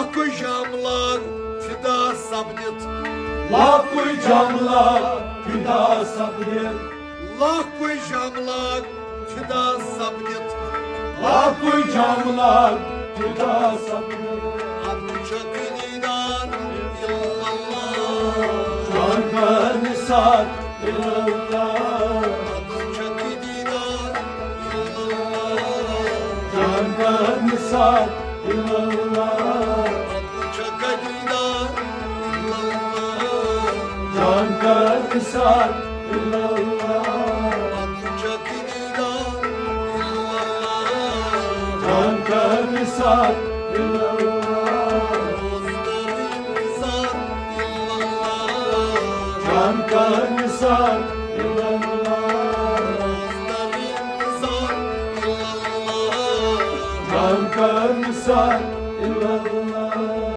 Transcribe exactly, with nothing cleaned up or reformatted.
لۄکُے جام log فدا سپدِتھ۔ لۄکُے جام log فدا سپدِتھ۔ لۄکُے جام log فدا سپدِتھ۔ لۄکُے جام لاگ فدا سپدِتھ۔ اَدٕ چھَکھ دیٖدار اِلَّا اللہ۔ جان کر نثار اِلَّا اللہ۔ اَدٕ چھَکھ دیٖدار اِلَّا اللہ۔ جان کر نثار اِلَّا اللہ۔ اَدٕ چھَکھ دیٖدار اِلَّا اللہ۔ جان کر نثار اِلَّا اللہ۔ اَدٕ چھَکھ دیٖدار اِلَّا اللہ۔ جان کر نثار اِلَّا اللہ۔ جان کر نثار اِلَّا اللہ۔ جان کر نثار اِلَّا اللہ۔